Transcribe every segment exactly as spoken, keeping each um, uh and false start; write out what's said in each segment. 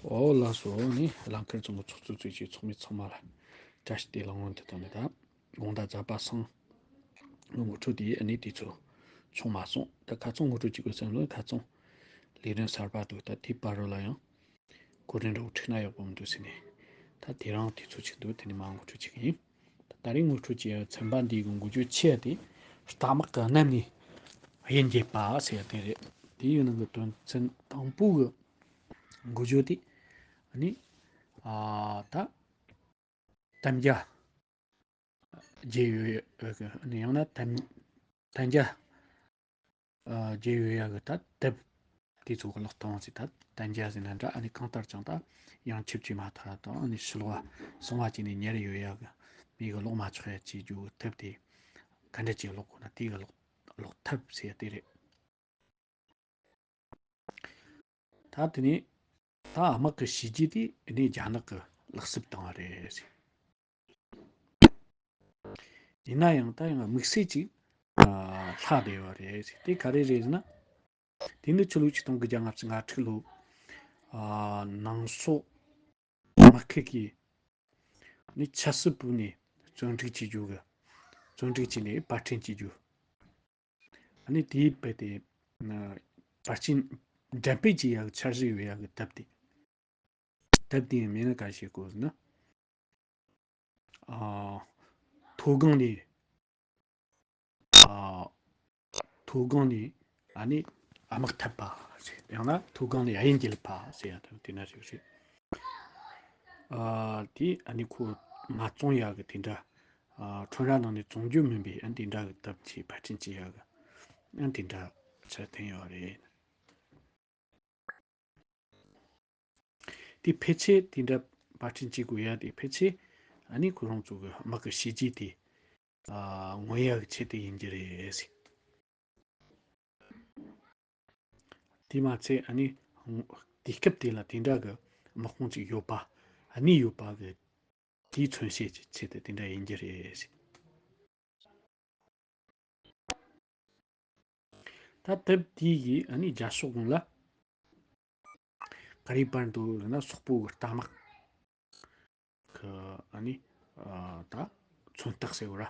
ཨོ་ལགས་སོ། ནི་ལང་ཁར་ཚང་གི་ཚོགས་གཙོ་གཙོས་ཀྱི་ཚོགས་མི་ཚང་མ་ལ་བཀྲ་ཤིས་བདེ་ལེགས་སྔོན་དུ་བཏང་ནས། ད་དགོང་དག་མཛད་པ་སང་ངོ་སྤྲོད་དེ་ནི་དུས་ཚོད་ཆུང་མ་སོང་། ད་ཁ་རྩང་ངོ་སྤྲོད་བྱེད་དགོས་བསམ་ལོ། ཁ་རྩང་ལས་རིམ་གསར་པ་འདུག་ད་དེའི་བར་རོ་ལ་ཡང་གོ་རིམ་འདྲ་བོ་ཁྲིད་ན་ཡག་པོ་མི་འདུག་ཟེར་ནས། ད་དེ་རང་དུས་ཚོད་ཅིག་འདུག་དེ་ནས་མ་ངོ་སྤྲོད་བྱེད་ཀྱི་ཡིན། ད་ད་རེས་ངོ་སྤྲོད་བྱེད་ཡ་ཚན་པ་འདིའི་གི་འགོ་བརྗོད་ཆེ་བ་དེ་རྟ་དམག་གི་གནམ་ནས་གཡུལ་འགྱེད་པ་ཟེར་ཡ་དེ་རེད། དེའི་ནང་གི་དོན་ཚན་དང་པོ་གི་འགོ་བརྗོད་དེ་ནི་ཨ་ད་དམ་བཅའ་བརྗེས་ཡོད་ཡོད་གི། ཡང་ན་དམ་དམ་བཅའ་བརྗེས་ཡོད་ཡ་གི་ད་དེབ་དེ་ཚོ་གི་ཀློག་སྟངས་ཟེར། ད་དམ་བཅའ་ཟེར་ན་འདྲ། ཨ་ནི་གང་ལྟར་ཀྱང་ད་ཡང་ཁྱབ་ཀྱི་མ་ཐག་དང་། ཨ་ནི་ཕྱི་ལོགས་སོང་བ་ཅིག་ནས་ཉར་ཡོད་ཡ་གི་མི་གི་ཀློག་མ་ཆོག་ཡ་བྱེད་རྒྱུ་གི་དེབ་དེ་ག་འདྲ་ཅིག་ཀློག་དགོས་ན་དེ་གི་ཀློག་ཀློག་ཐབས་ཟེར་ཡ་དེ་རེད། ད་དེ་ནས་ད་དམག་གི་བྱས་རྗེས་དེ་ནས་རྒྱ་ནག་གི་ལག་བསུབ་བཏང་བ་རེད། ཡིན་ན་ཡང་ད་ཡང་དམིགས་བསལ་ཅིག་ཨ་ལྷག་བསྡད་ཡོད་རེད། དེ་ག་རེ་རེད་ཟེར་ན། དེ་ནི་ཕྱི་ལོ་ཆིག་སྟོང་དགུ་བརྒྱ་ལྔ་བཅུ་ང་དྲུག་ལོ་ཨ་ནང་སོག་དམག་ཁུལ་གྱི་ནི་ཆབ་སྲིད་པུའུ་ནས་བཙོན་འཇུག་བྱེད་རྒྱུ་གི། བཙོན་འཇུག་བྱས་ནས་པར་སྐྲུན་བྱེད་རྒྱུ། ཨ་ནི་དེའི་བར་དེ་ན་པར་སྐྲུན་འགྲེམས་སྤེལ་བྱེད་ཡག་འཆར་གཞི་ཡོད་ཡག་གི་དེབ་དེ། དེབ་དེའི་མིང་ལ་ག་རེ་ཞིག་བཀོད་ཟེར་ན། ཨ་མཐོ་སྒང་ནས་ཨ་མཐོ་སྒང་ནས་ཨ་ནི་དམག་འཐབ་པ་ཟེར། ཡང་ན་མཐོ་སྒང་ནས་གཡུལ་འགྱེད་པ་ཟེར་ཡ་དེ་འདྲ་ཞིག་རེད། ཨ་དེ་ཨ་ནི་ཁོ་མ་བཙོང་ཡག་གི་དེ་འདྲ། ཨ་ཁྲོམ་ར་ནང་ནས་བཙོང་རྒྱུ་མིན་པའི་ཨ་དེ་འདྲ་གི་དེབ་ཅིག་པར་སྐྲུན་བྱེད་ཡག་གི་ཨ་དེ་འདྲ་ཆ་ཐོན་ཡོད་རེད། དེ་ཕལ་ཆེར་དེ་འདྲ་པར་སྐྲུན་བྱེད་དགོས་ཡ་དེ་ཕལ་ཆེར་ཨ་ནི་ཁོ་རང་ཚོ་གི་དམག་གི་བྱས་རྗེས་དེ་ཨ་མངོན་ཡག་གི་ཆེད་དུ་ཡིན་རྒྱུ་རེད་ཟེར། དེ་མ་ཚད་ཨ་ནི་དུས་སྐབས་དེ་ལ་དེ་འདྲ་གི་དམག་དཔུང་ཅིག་ཡོད་པ། གནས་ཡོད་པ་གི་དེའི་མཚོན་བྱེད་ཀྱི་ཆེད་དུ་དེ་འདྲ་ཡིན་རྒྱུ་རེད་ཟེར། ད་དེབ་དེ་ཡིས་ཨ་ནི་རྒྱ་ཕྱོགས་གང་ལ་ག་རེ་པར་འདུག་ཟེར་ན། སོག་པོ་གི་རྟ་དམག་གི་ཨ་ནི་ཨ་ད་མཚོན་རྟགས་ཟེར་བ་ར།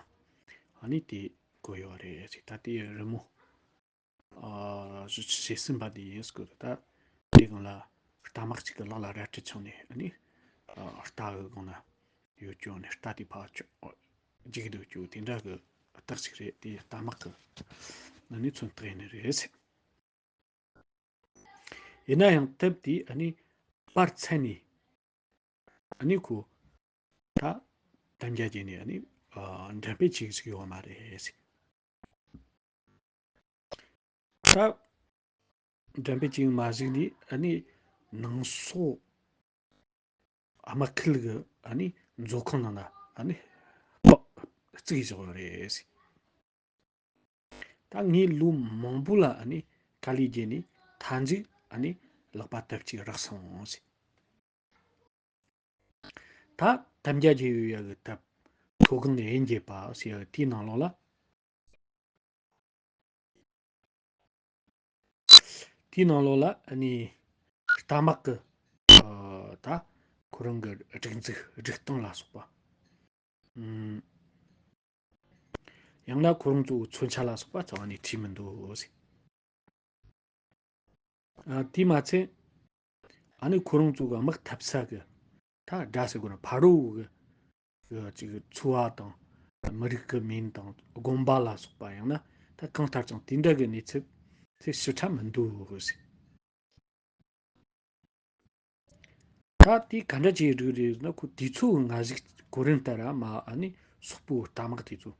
ཨ་ནི་དེ་བཀོད་ཡོད་རེད་ཟེར། ད་དེ་རི་མོ་ཨ་བཟོ་བྱས་ཟིན་པ་དེ་ཡིན་ཟེར་གི་འདུག་ད་དེ་སྒང་ལ་རྟ་དམག་ཅིག་གི་ལག་ལ་རལ་གྲི་འཆང་ནས། ཨ་ནི་ཨ་རྟ་གི་སྒང་ན་ཡོད་ཀྱང་ནས་རྟ་དེ་ཕར་ཅིག་འཇིགས་འདུག་ཀྱོ་དེ་འདྲ་གི་རྟགས་ཅིག་རེད། དེ་རྟ་དམག་གི་ཨ་ནི་མཚོན་རྟགས་ཡིན་ནི་རེད་ཟེར། ཡིན་ན་ཡང་དེབ་དེ་ཨ་ནི་པར་ཚད་ནས་ཨ་ནི་ཁོ་ད་དམ་བཅའ་བྱས་ནས་ཨ་ནི་ཨ་འགྲེམས་སྤེལ་བྱེད་ཀྱི་ཡོད་མ་རེད་ཟེར། ད་འགྲེམས་སྤེལ་བྱེད་མ་བཅུག་ནས་ཨ་ནི་ནང་སོག་དམག་ཁུལ་གྱི་ཨ་ནི་མཛོད་ཁང་ནང་ན་ཨ་ནི་པགས་བརྩིགས་བཞག་ཡོད་རེད་ཟེར། ད་ངས་ལོ་མང་པོ་ལ་ཨ་ནི་དཀའ་ལས་བརྒྱབ་ནས་མཐའ་མཇུག་ཨ་ནི་ལག་པ་དེབ་ཅིག་རག་སོང་ཟེར། ད་དམ་བཅའ་བྱས་ཡོད་ཡ་གི་དེབ་མཐོ་སྒང་ནས་གཡུལ་འགྱེད་པ་ཟེར་ཡ་གི་དེའི་ནང་ལོགས་ལ། དེའི་ནང་ལོགས་ལ་ཨ་ནི་རྟ་དམག་གི་ཨ་ད་ཁོ་རང་གི་སྒྲིག་འཛུགས་སྒྲིག་སྟངས་ལ་སོགས་པ། ཨུམ། ཡང་ན་ཁོ་རང་ཚོའི་མཚོན་ཆ་ལ་སོགས་པ་རྩ་བ་ནས་བྲིས་མི་འདུག་ཟེར། ཨ་དེས་མ་ཚད་ཨ་ནི་ཁོ་རང་ཚོ་གི་དམག་འཐབ་ས་གི་ད་དགྲ་ཟེར་དགོས་ན་ཕ་རོལ་གི་གི་ཅིག་ཚོ་བ་དང་མི་རིགས་ཀྱི་མིང་དང་དགོན་པ་ལ་སོགས་པ། ཡང་ན་ད་གང་ལྟར་ཀྱང་དེ་འདྲ་གི་གནས་ཚུལ་དེ་ཞིབ་ཕྲ་མི་འདུག་ཟེར། ད་དེ་ག་འདྲ་བྱས་རིགས་རེད་ཟེར་ན། ཁོ་དུས་ཚོད་ཀྱི་སྔ་གཞུག་གོ་རིམ་ལྟར་མ་ཨ་ནི་སོག་པོའི་རྟ་དམག་དེ་ཚོ་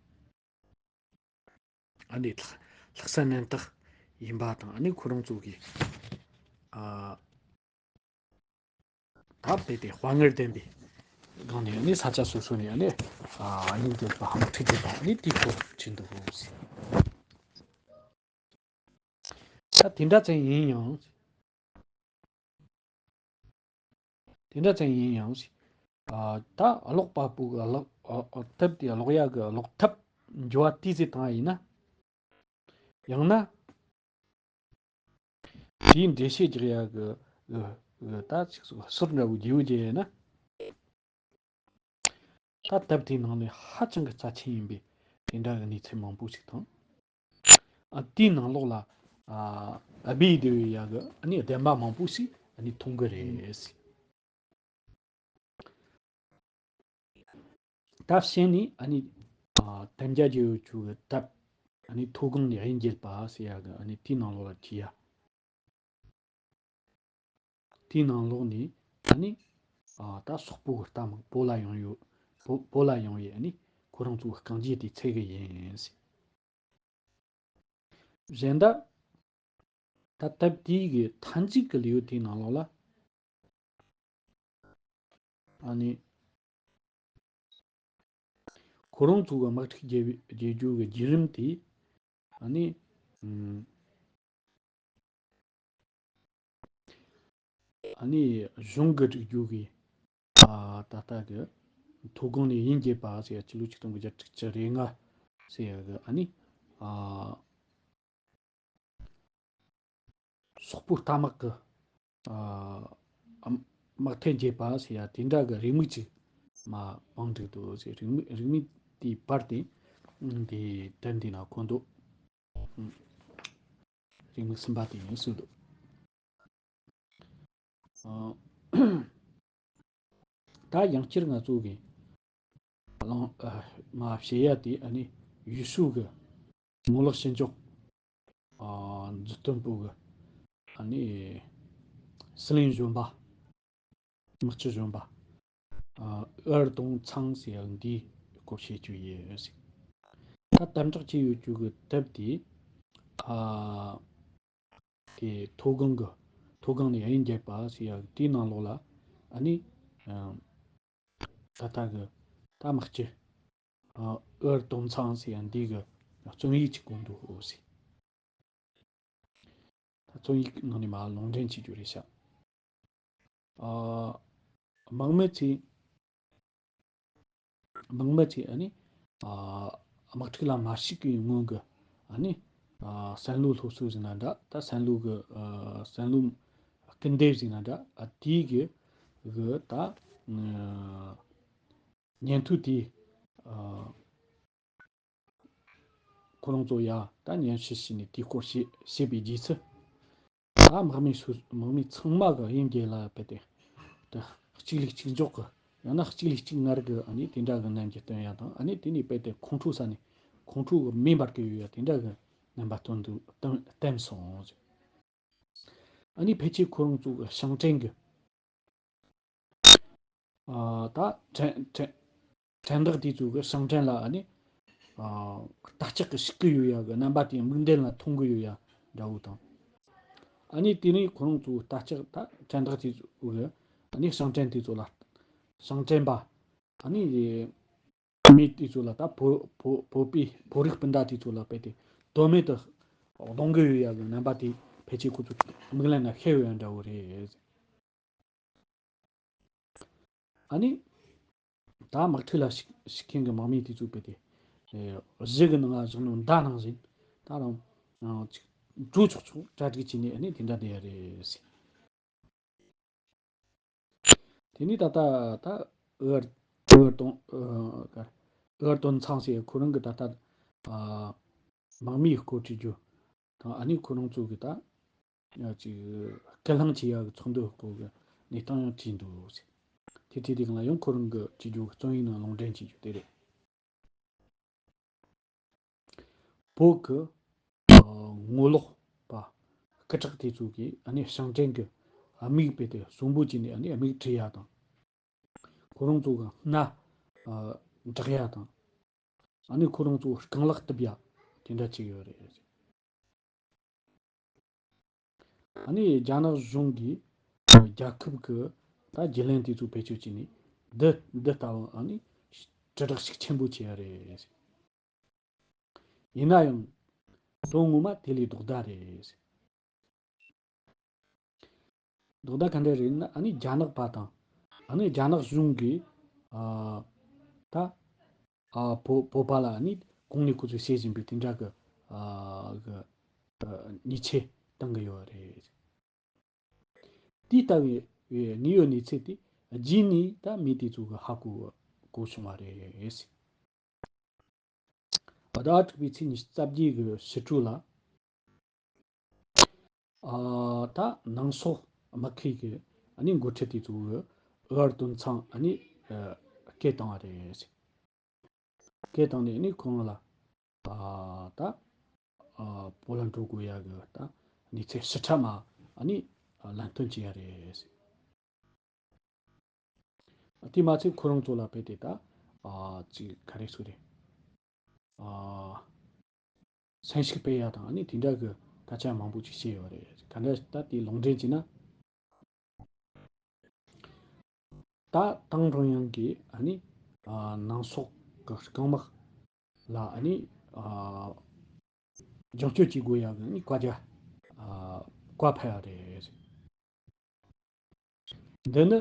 ཨ་ནི་ལྷག་ལྷག་བསམ་རྣམ་དག་ཡིན་པ་དང་། ཨ་ནི་ཁོ་རང་ཚོ་གི་ཨ་ད་རྦད་དེ་དཔའ་ངར་ལྡན་པའི་སྒང་ནས་ཨ་ནི་ས་ཆ་སོ་སོ་ནས་ཨ་ནི་ཨ་གཡུལ་འགྱེད་པ་དམག་འཁྲུག་བྱེད་པ་ཨ་ནི་དེ་ཚོ་བྱེད་འདུག་ཟེར། ད་དེ་འདྲ་ཙམ་ཡིན་ཡང་། དེ་འདྲ་ཙམ་ཡིན་ཡང་། ཨ་ད་ཀློག་པ་པོ་གི་ཀློག་ཨ་ཨ་དེབ་དེ་ཀློག་ཡག་གི་ཀློག་ཐབས་འགྱུར་བ་ཏོག་ཙམ་བཏང་ཡ་ཡིན་ན། ཡང་ན། དེའི་འགྲེལ་བཤད་རྒྱག་ཡག་གི་ཨ་ གི་ད་ཅིག་ཟུར་འདྲ་བོ་བརྗེ་བོ་བརྗེ་ཡིན་ན། ད་དེབ་དེའི་ནང་ནས་ཧ་ཅང་གི་རྩ་ཆེན་ཡིན་པའི་དེ་འདྲ་གི་གནས་ཚུལ་མང་པོ་ཞིག་དང་། ཨ་དེའི་ནང་ལོགས་ལ་ཨ་ཨ་བི་དེ་བའི་ཡ་གི་ཨ་ནི་བདེན་པ་མང་པོ་ཞིག་ཨ་ནི་མཐོང་གི་རེད། ད་གཞན་ནི་ཨ་ནི་ཨ་དམ་བཅའ་བརྗོད་ཡོད་ཆུ་གི་དེབ་ཨ་ནི་མཐོ་སྒང་ནས་དབྱིན་སྐད་པ་ཟེར་ཡ་གི་ཨ་ནི་དེའི་ནང་ལོགས་ལ་བྲིས་ཡ། དེའི་ནང་ལོགས་ནས་ཨ་ནི་ཨ་ད་སོག་པོ་གི་རྟ་དམག་བོད་ལ་ཡོང་ཡོད། བོད་བོད་ལ་ཡོང་བའི་ཨ་ནི་ཁོ་རང་ཚོའི་རྐང་རྗེས་དེ་འཚོལ་གི་ཡིན་ཟེར། གཞན་དག་ད་དེབ་དེའི་གི་མཐའ་མཇུག་གི་ལེའུ་དེའི་ནང་ལོགས་ལ་ཨ་ནི་ཁོ་རང་ཚོ་གི་དམག་འཁྲུག་རྒྱལ་བའི་རྒྱལ་རྒྱུ་གི་བརྒྱུད་རིམ་དེ་ཨ་ནི་ཨམ་ཨ་ནི་གཞུང་གི་སྒྲིག་རྒྱུ་གི་ཨ་ད་ལྟ་གི་མཐོ་སྒང་ནས་དབྱིན་སྐད་པ་ཟེར་ཡ་ཕྱི་ལོ་ཆིག་སྟོང་དགུ་བརྒྱ་དྲུག་ཅུ་རེ་ལྔ་ཟེར་ཡ་གི་ཨ་ནི་ཨ་སོག་པོའི་རྟ་དམག་གི་ཨ་དམག་འཐེན་བྱེད་པ་ཟེར་ཡ་དེ་འདྲ་གི་རེའུ་མིག་ཅིག་མ་བང་བསྒྲིགས་འདུག་ཟེར། རེའུ་མིག་རེའུ་མིག་དེའི་བར་དེ་དེ་དོན་དེ་ན་འཁོད་འདུག་རེའུ་མིག་གསུམ་པ་དེ་ཡིན་སྲོལ་འདུག་ཨ། ད་ཡང་བསྐྱར་ང་ཚོ་གི་གླེང་ཨ་མ་བཤད་ཡ་དེ་ཨ་ནི་ཡུས་ཧྲུའུ་གི་ངོ་ལོག་ཞི་འཇོག་ཨ་མཛུབ་སྟོན་པུའུ་གི་ཨ་ནི་སི་ལིང་གཞོན་པ། དམག་སྤྱི་གཞོན་པ་ཨ་ཨེར་ཏུང་ཚང་ཟེར་ཡ་འདིའི་སྐོར་བཤད་རྒྱུ་ཡིན་ཟེར། ད་དམ་དྲག་བྱས་ཡོད་རྒྱུ་གི་དེབ་དེ་ཨ་དེ་མཐོ་སྒང་གི་མཐོ་སྒང་ནས་དབྱིན་སྐད་པ་ཟེར་ཡ་དེའི་ནང་ལོགས་ལ་ཨ་ནི་ཨ་ད་ལྟ་གི་ད་དམག་སྤྱི་ཨ་ཨེར་ཏུང་ཚང་ཟེར་ཡ་འདི་གི་རྩོམ་ཡིག་ཅིག་བཀོད་འདུག་ཨོ་ཟེར། ད་རྩོམ་ཡིག་ནང་ནས་མར་ལུང་འདྲེན་བྱེད་རྒྱུ་རེད་ཤག་ཨ་དམག་མི་ཚོས་དམག་མི་ཚོས་ཨ་ནི་ཨ་དམག་འཁྲུག་ལ་མ་ཞུགས་པའི་སྔོན་གྱི་ཨ་ནི་ཨ་བསམ་བློའི་སློབ་གསོ་ཟེར་ན་འདྲ། ད་བསམ་བློ་གི་ཨ་བསམ་བློ་སྐུལ་འདེབས་ཟེར་ན་འདྲ། ཨ་དེའི་གི་གི་ད་ཨ་ཉན་ཐོས་དེ་ཨ་ཁོ་རང་ཚོ་ཡ་ད་ཉན་ཞིབ་བྱས་ནས་དེའི་སྐོར་བཤད་བཤད་པའི་རྗེས་སུ། ད་དམག་མི་སུ་དམག་མི་ཚང་མ་གི་དབྱིན་སྐད་ལ་བེད་དེ་ད་གཅིག་ལས་གཅིག་མགྱོགས་གི་ཡང་ན་གཅིག་ལས་གཅིག་སྔར་གི་ཨ་ནི་དེ་འདྲ་གི་རྣམ་འགྱུར་སྟོན་ཡ་དང་ཨ་ནི་དེ་ནས་བེད་དེ་ཁོང་ཁྲོ་ཟ་ནས་ཁོང་ཁྲོ་གི་མེ་འབར་གི་ཡོད་ཡ་དེ་འདྲ་གི་རྣམ་པ་སྟོན་འདུག་སྟོན་བསྟན་སོང་ཟེར། ཨ་ནི་ཕལ་ཆེར་ཁོ་རང་ཚོ་གི་ཞིང་བྲན་གི་ཨ་ད་བྲན་བྲན་བྲན་བདག་དེ་ཚོ་གི་ཞིང་བྲན་ལ་ཨ་ནི་ཨ་རྟ་ལྕག་གི་ཞུགས་ཀྱི་ཡོད་ཡ་གི་རྣམ་པ་དེ་མིག་མདུན་ལ་མཐོང་གི་ཡོད་ཡ་འདྲ་བོ་དང་། ཨ་ནི་དེ་ནས་ཁོ་རང་ཚོ་རྟ་ལྕག་ད་བྲན་བདག་དེ་ཚོ་གི་ཨ་ནི་ཞིང་བྲན་དེ་ཚོ་ལ་ཞིང་བྲན་པ་ཨ་ནི་མི་དེ་ཚོ་ལ་ད་བོད་བོད་བོད་པའི་བོད་རིགས་སྤུན་ཟླ་དེ་ཚོ་ལ་བེད་དེ་དོན་མེད་དུ་གདོང་གི་ཡོད་ཡ་གི་རྣམ་པ་དེ་ཕལ་ཆེར་ཁོ་ཚོ་མིག་ལམ་ན་ཤར་ཡོད་ཡ་འདྲ་བོ་རེད། ཨ་ནི་ད་དམག་འཁྲུག་ལ་ཞུགས་ཞུགས་མཁན་གྱི་དམག་མི་དེ་ཚོ་བེད་དེ་ཨེ་གཞི་གི་ནང་ང་བཞག་ནོ་མདའ་ནང་བཞིན་ད་རང་ཨ་ཅིག་འགྲོ་ཆོག་ཆོག་གྲ་སྒྲིག་བྱས་ནས་ཨ་ནི་དེ་འདྲ་བསྡད་ཡ་རེད་ཟེར། དེ་ནས་ད་ལྟ་ད་ཨེར་ཨེར་ཏུང་ཨེར་ཏུང་ཚང་ཟེར་ཁོ་རང་གི་ད་ལྟ་ཨ་དམག་མིའི་སྐོར་བྲིས་རྒྱུ་དང་ཨ་ནི་ཁོ་རང་ཚོ་གི་ད་ཡ་ཅིག་སྐུལ་སློང་བྱེད་ཡག་གི་ཚོགས་འདུ་སྐོར་གི་གནས་སྟངས་ཡང་བྲིས་འདུག་ཟེར། དེ་བྲིས་དེ་གང་ལ་ཡང་ཁོ་རང་གི་བྲིས་རྒྱུ་གི་རྩོམ་ཡིག་ནང་ལུང་འདྲེན་བྱེད་རྒྱུ་དེ་རེད། བོད་ཀྱི་ཨ་ངོ་ལོག་པ་སྐུ་དྲག་དེ་ཚོ་གིས་ཨ་ནི་ཞིང་བྲན་གྱི་མིག་དཔེ་དེ་གསོན་པོ་བྱས་ནས་ཨ་ནི་མིག་བྲུས་ཡ་དང་། ཁོ་རང་ཚོ་གི་སྣ་ཨ་འབྲེག་ཡ་དང་། ཨ་ནི་ཁོ་རང་ཚོ་རྐང་ལག་གཏུབ་ཡ་དེ་འདྲ་བྱས་ཡོད་རེད། ཨ་ནི་རྒྱ་ནག་གཞུང་གིས་རྒྱལ་ཁབ་ཀྱི་ད་བརྒྱུད་ལམ་དེ་ཚོ་བེད་སྤྱོད་བྱས་ནས་འདི་འདི་ལྟ་བུ་ཨ་ནི་དྲིལ་བསྒྲགས་ཤུགས་ཆེན་པོ་བྱས་ཡ་རེད། ཡིན་ན་ཡང་དོན་ངོ་མ་དེ་ལས་ལྡོག་ཟླ་རེད། ལྡོག་ཟླ་ག་འདྲ་རེད་ན་ཨ་ནི་རྒྱ་ནག་པ་དང་ཨ་ནི་རྒྱ་ནག་གཞུང་གིས་ཨ་ད་ཨ་བོད་བོད་པ་ལ་ཨ་ནི་གོང་ནས་ཁོ་ཚོས་བཤད་བཞིན་པའི་དེ་འདྲ་གི་ཨ་གི་ཨ་ཉེས་ཆད་གཏང་གི་ཡོད་རེད། དེ་ལྟ་བུའི་ བའི་དངོས་ཡོད་གནས་ཚུལ་དེ་རྗེས་ནས་ད་མི་དེ་ཚོ་གི་ཧ་གོ་གོ་བྱུང་བ་རེད། ཟླ་བ་དྲུག་པའི་ཚེས་ཉི་ཤུ་རྩ་བརྒྱད་གི་ཕྱི་དྲོ་ལ། ཨ། ད་ནང་སོག་དམག་ཁུལ་གི་ཨ་ནི་འགོ་ཁྲིད་དེ་ཚོ་གི་ཨུ་ཨར་དོན་ཚང་ཨ་ནི་ཨ་སྐད་བཏང་བ་རེད། སྐད་བཏང་ནས་ཨ་ནི་ཁོང་ལ་ཨ་ད་ཨ་བོད་ལ་འགྲོ་དགོས་ཡ་གི་ད་གནས་ཚུལ་ཞིབ་ཕྲ་མ་ཨ་ནི་ལམ་སྟོན་བྱས་ཡ་རེད། དེ་མ་ཚད་ཁོ་རང་ཚོ་ལ་དཔེ་དེ་ད་ཨ་ཅིག་ག་རེ་ཟེར་རེད། ཨ་སེམས་ཤུགས་སྤེལ་ཡ་དང་ཨ་ནི་དེ་འདྲ་གི་སྐད་ཆ་མང་པོ་ཅིག་བཤད་ཡོད་རེད། ག་འདྲ་ད་དེ་ལུང་འདྲེན་བྱས་ན། ད་ཏང་ཀྲུང་དབྱང་གིས་ཨ་ནི་ཨ་ནང་སོག་གི་རྐང་དམག་ལ་ཨ་ནི་ཨ་རྒྱང་སྐྱོད་བྱེད་དགོས་ཡ་གི་ཨ་ནི་བཀའ་རྒྱ་ཨ་བཀའ་ཕེབས་ཡ་རེད། འདི་ནི་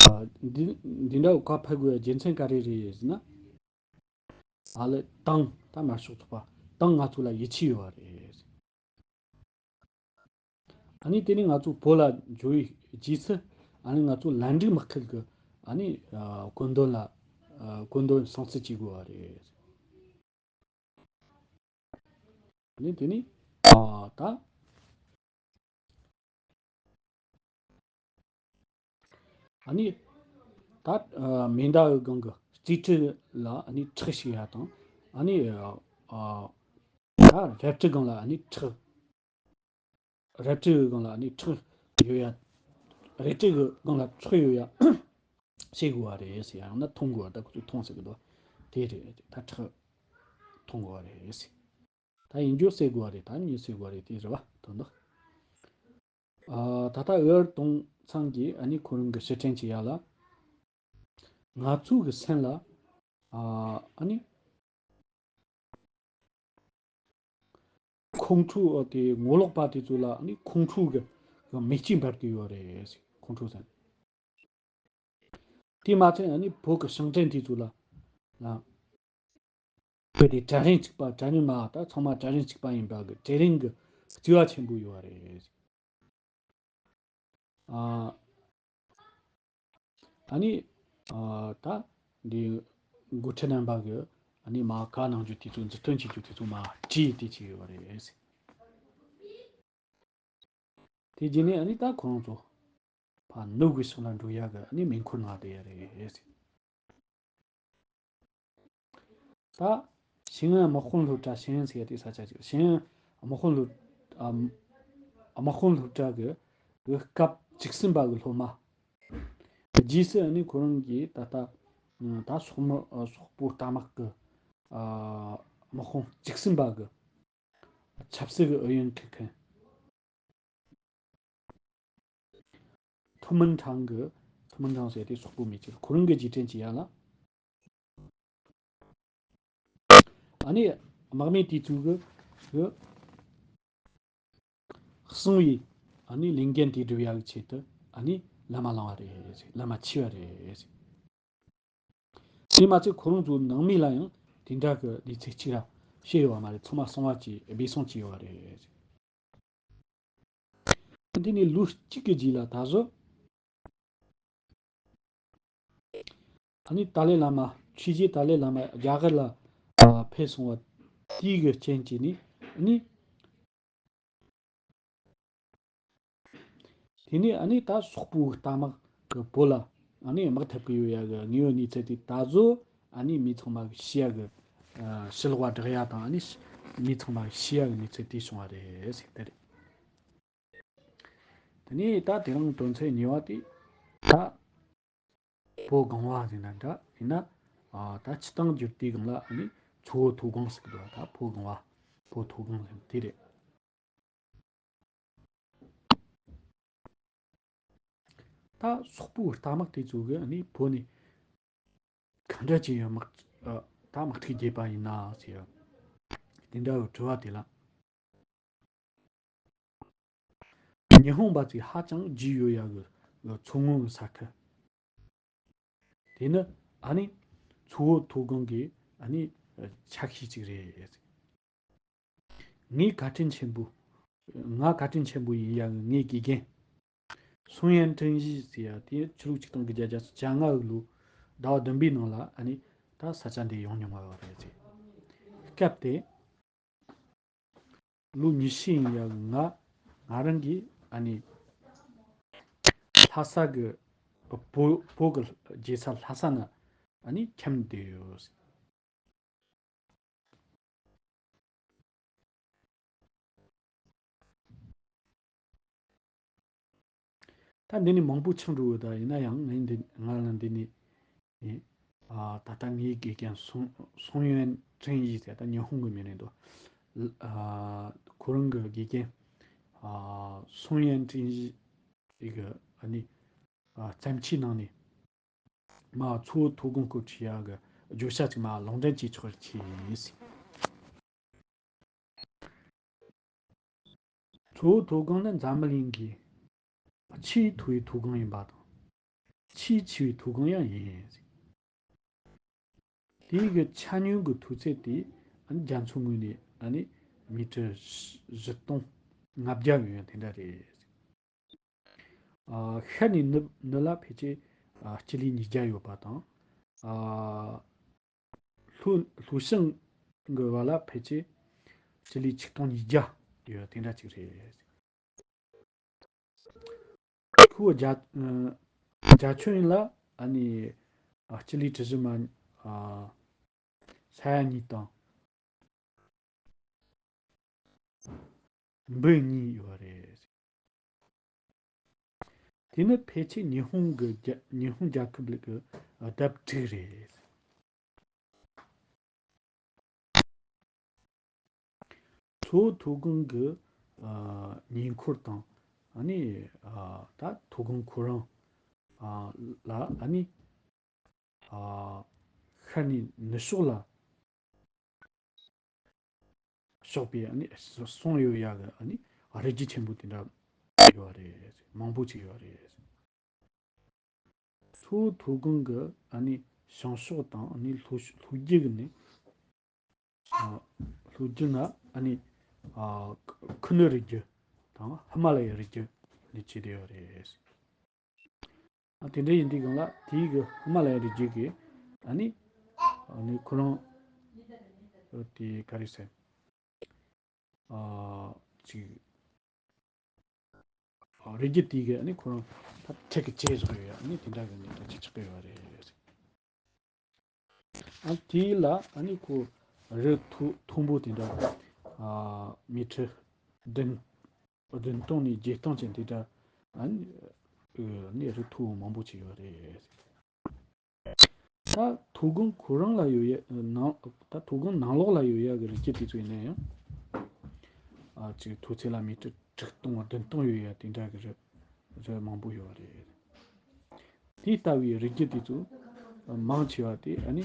ཨ་འདི་འདི་འདྲ་བཀའ་ཕེབས་དགོས་ཡ་རྒྱུ་མཚན་ག་རེ་རེད་ཟེར་ན། ཨ་ལེ་ཏང་ད་དམར་ཤོག་ཚོགས་པ་ཏང་ང་ཚོ་ལ་ཡིད་ཆེས་ཡོད་པ་རེད། ཨ་ནི་དེ་ནི་ང་ཚོ་བོད་ལ་འབྱོར་བའི་རྗེས་སུ་ཨ་ནི་ང་ཚོ་ལན་ཀྲུའུ་དམག་ཁུལ་གྱི་ཨ་ནི་ཨ་བཀོད་འདོམས་ལ་ཨ་བཀོད་འདོམས་སྲུང་བརྩི་བྱེད་དགོས་པ་རེད། ཨ་ནི་དེ་ནི་ཨ་ད་ཨ་ནི་ད་ཨ་མེ་མདའ་གི་སྒང་གི་རྩིས་ཁྲི་ལ་ཨ་ནི་ཁྲག་ཞིག་ཡ་དང་ཨ་ནི་ཨ་ད་རལ་གྲི་སྒང་ལ་ཨ་ནི་ཁྲག་རལ་གྲི་གི་སྒང་ལ་ཨ་ནི་ཁྲག་ཡོད་ཡ། རལ་གྲི་གི་སྒང་ལ་ཁྲག་ཡོད་ཡ་བྱེད་དགོས་པ་རེད་ཟེར་ཡ། ཡང་ན་འཐུང་དགོས་པ། ད་ཁོ་ཚོས་འཐུང་ཟེར་གི་འདུག་དེ་རེད། ད་ཁྲག་འཐུང་དགོས་པ་རེད་ཟེར། ད་ཡིན་རྒྱུ་ཟེར་དགོས་པ་རེད། ད་མྱི་ཟེར་དགོས་པ་རེད། དེ་རེད་བ་དོན་དག་ཨ་ད་ལྟ་ཨུ་ཨར་དོན་ཚང་གིས་ཨ་ནི་ཁོ་རང་གི་ཕྱིར་དྲན་བྱེད་ཡ་ལ། ང་ཚོ་གི་སེམས་ལ་ཨ་ཨ་ནི་ཁོང་ཁྲོ་དེ་ངོ་ལོག་པ་དེ་ཚོ་ལ་ཨ་ནི་ཁོང་ཁྲོ་གི་གི་མེ་ལྕེ་འབར་གི་ཡོད་རེད། ཁོང་ཁྲོ་ཟེར། དེ་མ་ཚད་ཨ་ནི་བོད་གི་ཞིང་བྲན་དེ་ཚོ་ལ་ལ་བོད་དེ་གྲལ་རིམ་གཅིག་པ། གྲལ་རིམ་མ་ད་ཚང་མ་གྲལ་རིམ་གཅིག་པ་ཡིན་པ་གི་གྲལ་རིམ་གི་བརྩི་བ་ཆེན་པོ་ཡོད་རེད། ཨ་ཨ་ནི་ཨ་ད་འདི་འགོ་ཁྲིད་རྣམ་པ་གི་ཨ་ནི་མ་བཀའ་གནང་རྒྱུ་དེ་ཚོ་མཛུབ་སྟོན་བྱེད་རྒྱུ་དེ་ཚོ་མ་བྲིས་ཏེ་བྱས་ཡོད་རེད། དེ་རྗེས་ནས་ཨ་ནི་ད་ཁོ་རང་ཚོ་ཕར་ནུབ་གི་ཕྱོགས་ལ་འགྲོ་ཡ་གི་ཨ་ནི་མེ་འཁོར་ནང་བསྡད་ཡ་རེད། ད་ཞིང་ཨན་དམག་དཔོན་སློབ་གྲྭ། ཞིང་ཨན་ཟེར་ཡ་དེ་ས་ཆ་ཅིག་ཞིང་ཨན་དམག་དཔོན་སློབ་ཨ་དམག་དཔོན་སློབ་གྲྭ་གི་གི་སྐབས་བཅུ་གསུམ་པ་གི་སློབ་མ། རྗེས་སུ་ཨ་ནི་ཁོ་རང་གིས་ད་ལྟ་ད་སོག་མི་ཨ་སོག་པོ་རྟ་དམག་གི་ཨ་དམག་དཔོན་བཅུ་གསུམ་པ་གི་ཆབ་སྲིད་ཀྱི་ཨུ་ཡོན་ཁུར་མཁན། ཐུ་མིན་ཁྲང་གི་ཐུ་མིན་ཁྲང་ཟེར་དེ་སོག་པོ་མི་གཅིག་ཁོ་རང་གི་རྗེས་དྲན་བྱེད་ཡ་ལ། ཨ་ནི་དམག་མི་དེ་ཚོ་གི་གི་གསང་བའི་ཨ་ནི་ལས་འགན་དེ་སྒྲུབ་ཡ་གི་ཆེད་དུ་ཨ་ནི་ལམ་མ་ལངས་པ་རེད། ལམ་མ་ཆས་པ་རེད། དེ་མ་ཚད་ཁོ་རང་ཚོའི་ནང་མི་ལ་ཡང་དེ་འདྲ་གི་གནས་ཚུལ་གཅིག་ར་བཤད་ཡོད་པ་མ་རེད། ཚང་མ་གསང་བ་བྱས་སྦས་གསང་བྱས་ཡོད་པ་རེད། དེ་ནས་ལོ་གཅིག་གི་རྗེས་ལ་ད་གཟོད་ཨ་ནི་ཏཱ་ལའི་བླ་མ། ཆོས་རྗེ་ཏཱ་ལའི་བླ་མ་རྒྱ་གར་ལ་ཨ་ཕེབས་སོང་བ་དེའི་གི་རྐྱེན་གྱིས་ནི་ཨ་ནི། དེ་ནས་ཨ་ནི་ད་སོག་པོའི་རྟ་དམག་གི་བོད་ལ་ཨ་ནི་དམག་འཐབ་ཀྱི་ཡོད་ཡ་གི་དངོས་ཡོད་གནས་ཚུལ་དེ་ད་གཟོད་ཨ་ནི་མི་ཚང་མ་གི་ཤེས་ཡ་གི་ཨ་ཕྱི་ལོགས་པ་བསྒྲགས་ཡ་དང་། ཨ་ནི་མི་ཚང་མ་གི་ཤེས་ཡ་གི་གནས་ཚུལ་དེ་བྱུང་བ་རེད་ཟེར་དེ་རེད། དེ་ནས་ད་དེ་རིང་དོན་ཚན་གཉིས་པ་དེ་ད་བོད་སྒང་པ་ཟེར་ན་འདྲ། ཡིན་ན་ཨ་ད་སྤྱི་བཏང་བསྒྱུར་དུས་སྒང་ལ་ཨ་ནི་མཚོ་བོད་མཐོ་སྒང་ཟེར་གི་འདུག་ད་བོད་སྒང་པ་བོད་མཐོ་སྒང་ཟེར་དེ་རེད། ད་སོག་པོའི་རྟ་དམག་དེ་ཚོ་གིས་ཨ་ནི་བོད་ནས་ག་འདྲ་ཅིག་ཡང་དམག་ཨ་ད་དམག་འཁྲུག་རྒྱས་པ་ཡིན་ན་ཟེར་ཡ་དེ་འདྲ་བའི་དྲི་བ་དེ་ལ། ཉི་ཧོང་པ་ཚོས་ཧ་ཅང་རྒྱུས་ཡོད་ཡ་གི་མཚོ་སྔོན་གི་ས་ཁུལ། དེ་ནི་ཨ་ནི་མཚོ་བོད་མཐོ་སྒང་གི་ཨ་ནི་ཆ་ཤས་ཅིག་རེད། ངའི་བཀའ་དྲིན་ཆེན་པོ། ང་བཀའ་དྲིན་ཆེན་པོ་ཡིན་ཡ་གི་ངའི་དགེ་རྒན། 松原正治ཟེར་ཡ་དེ་ཕྱི་ལོ་ཆིག་སྟོང་དགུ་བརྒྱ་བརྒྱད་ཅུ་གྱ་ལྔ་ལོའི་ཟླ་བ་བདུན་པའི་ནང་ལ་ཨ་ནི་ད་ས་ཆ་འདི་ཡོང་མྱོང་བ་རེད་ཟེར། སྐབས་དེ་ལོ་ཉི་ཤུ་ཡིན་ཡ་ང་ང་རང་གིས་ཨ་ནི་ལྷ་ས་གི་བོད་བོད་ཀྱི་རྒྱལ་ས་ལྷ་ས་ན་ཨ་ནི་ཁྱིམ་བསྡད་ཡོད། ད་འདི་ནས་མང་པོ་ཆགས་འགྲོ་གི། ད་ཡིན་ན་ཡང་ངས་འདི་ང་ལ་འདི་ནས་ཨེ། ཨ། ད་ལྟ་ངའི་དགེ་རྒན་松松原正治ཟེར། ད་ཉི་ཧོང་གི་མིང་རེད་འདུག་ཨ། ཁོ་རང་གི་དགེ་རྒན་ཨ།松原正治ཡི་གི་ཨ་ནི་ཨ། བརྩམས་ཆོས་ནང་ནས། མ་མཚོ་བོད་མཐོ་སྒང་སྐོར་བྲིས་ཡག་གི་བརྗོད་བྱ་ཅིག་མ་ལུང་འདྲེན་བྱེད་ཆོག་ཅེས། མཚོ་བོད་མཐོ་སྒང་ནི་འཛམ་བུ་གླིང་གི་ཆེས་མཐོ་བའི་མཐོ་སྒང་ཡིན་པ་དང་། ཆེས་ཆེ་བའི་མཐོ་སྒང་ཡང་ཡིན། དེའི་གི་ཆ་སྙོམས་ཀྱི་མཐོ་ཚད་དེ་ཨ་ནི་རྒྱ་མཚོའི་ངོས་ནས་ཨ་ནི་མི་ཊར་བཞི་སྟོང་ལྔ་བརྒྱ་ཡོད་ཡ་དེ་འདྲ་རེད། ཨ། ཤར་ནས་ནུབ་ནུབ་ལ་ཕལ་ཆེར་ཨ། སྤྱི་ལེ་ཉིས་བརྒྱ་ཡོད་པ་དང་། ཨ། ལྷོ་ལྷོ་བྱང་གི་བར་ལ་ཕལ་ཆེར་སྤྱི་ལེ་ཆིག་སྟོང་ཉིས་བརྒྱ་ཡོད་དེ་འདྲ་ཅིག་རེད། ཁོའི་རྒྱ་རྒྱ་ཁྱོན་ཡིན་ལ་ཨ་ནི་ཨ། སྤྱི་ལེ་གྲུ་བཞི་མ་ཨ། ས་ཡ་གཉིས་དང་འབུམ་གཉིས་ཡོད་རེད། དེ་ནི་ཕལ་ཆེར་ཉི་ཧོང་གི་རྒྱ་ཉི་ཧོང་རྒྱལ་ཁབ་ལ་གི་ལྡབ་དྲུག་རེད། མཚོ་བོད་མཐོ་སྒང་གི་ཨ། ཉེ་འཁོར་དང་ཨ་ནི་ཨ། ད་མཐོ་སྒང་ཁོ་རང་ཨ། ལ་ཨ་ནི་ཨ། ཤར་ནས་ནུབ་ཕྱོགས་ལ་ཕྱོགས་པའི་ཨ་ནི་སོང་ཡོད་ཡག་གི་ཨ་ནི་རི་རྒྱུད་ཆེན་པོ་དེ་འདྲ་ཡོད་རེད། མང་པོ་ཅིག་ཡོད་རེད། མཚོ་བོད་མཐོ་སྒང་གི་ཨ་ནི་བྱང་ཕྱོགས་དང་ཨ་ནི་ལྷོ་ལྷོ་རྒྱུད་ནས་ཨ། ལྷོ་རྒྱུད་ན་ཨ་ནི་ཨ། ཁུ་ནུ་རི་རྒྱུད་དང་ཧི་མ་ལ་ཡའི་རི་རྒྱུད་ནས་བྱས་ཏེ་ཡོད་རེད། ཨ། དེ་འདྲ་ཡིན་དུས་སྒང་ལ་དེའི་གི་ཧི་མ་ལ་ཡའི་རི་རྒྱུད་ཀྱི་ཨ་ནི་ཨ་ནི་ཁོ་རང་དེ་ག་རེ་ཟེར། ཨ། ཅིག་ཨ། རི་རྒྱུད་དེའི་གི་ཨ་ནི་ཁོ་རང་ད་ཁྲག་གི་ལྕེ་བཟོ་ཡོད་ཡ་ཨ་ནི་དེ་འདྲ་གི་ནི་ད་ཅིག་ཆགས་ཀྱི་ཡོད་རེད། ཨ། དེ་ལ་ཨ་ནི་ཁོ་རི་མཐོ་མཐོན་པོ་དེ་འདྲ་ཨ། མི་ཊར་བདུན་བདུན་སྟོང་ནས་བརྒྱད་སྟོང་ཅན་དེ་འདྲ་ཨ་ནི་ཨ་ནི་རི་མཐོ་བོ་མང་པོ་ཅིག་ཡོད་རེད། ད་མཐོ་སྒང་ཁོ་རང་ལ་ཡོད་ཡ་ནང་ད་མཐོ་སྒང་ནང་ལོགས་ལ་ཡོད་ཡ་གི་རི་རྒྱུད་དེ་ཚོ་ཡིན་ན་ཡང་ཨ། ཅིག་མཐོ་ཚད་ལ་མི་ཊར་དྲུག་སྟོང་བདུན་སྟོང་ཡོད་ཡ་དེ་འདྲ་གི་རི་རི་མང་པོ་ཡོད་རེད། དེ་ལྟ་བུའི་རི་རྒྱུད་དེ་ཚོ་མང་ཆེ་བ་དེ་ཨ་ནི་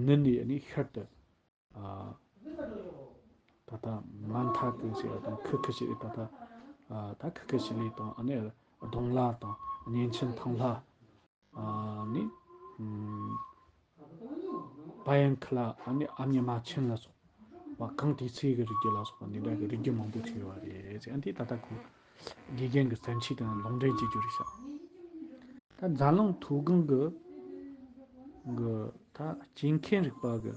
ནུབ་ནས་ཨ་ནི་ཤར་དུ་ཨ། ད་ལྟ་མན་ཐ་ཀི་ཟེར་བ་དང་ཁུ་ཁུ་ཤི་ལི་ད་ལྟ་ཨ། ད་ཁུ་ཁུ་ཤི་ལི་དང་ཨ་ནི་རྡུང་ལ་དང་གཉན་ཆེན་ཐང་ལྷ་ཨ་ནི་ཨམ། བ་ཡན་ཁི་ལ་ཨ་ནི་ཨ་མྱེས་རྨ་ཆེན་ལ་སོགས་པ་གངས་ཏི་སེ་གི་རི་རྒྱུད་ལ་སོགས་པ་འདི་འདྲ་གི་རི་རྒྱུད་མང་པོ་ཅིག་ཡོད་པ་རེད་ཟེར། ཨ་འདི་ད་ལྟ་ཁོ་དགེ་རྒན་གྱི་བརྩམས་ཆོས་དང་ལུང་འདྲེན་བྱེད་རྒྱུ་རེད་ཤག་ད་འཛམ་གླིང་མཐོ་སྒང་གི་གི་ད་སྐྱེ་མཁན་རིག་པ་གི་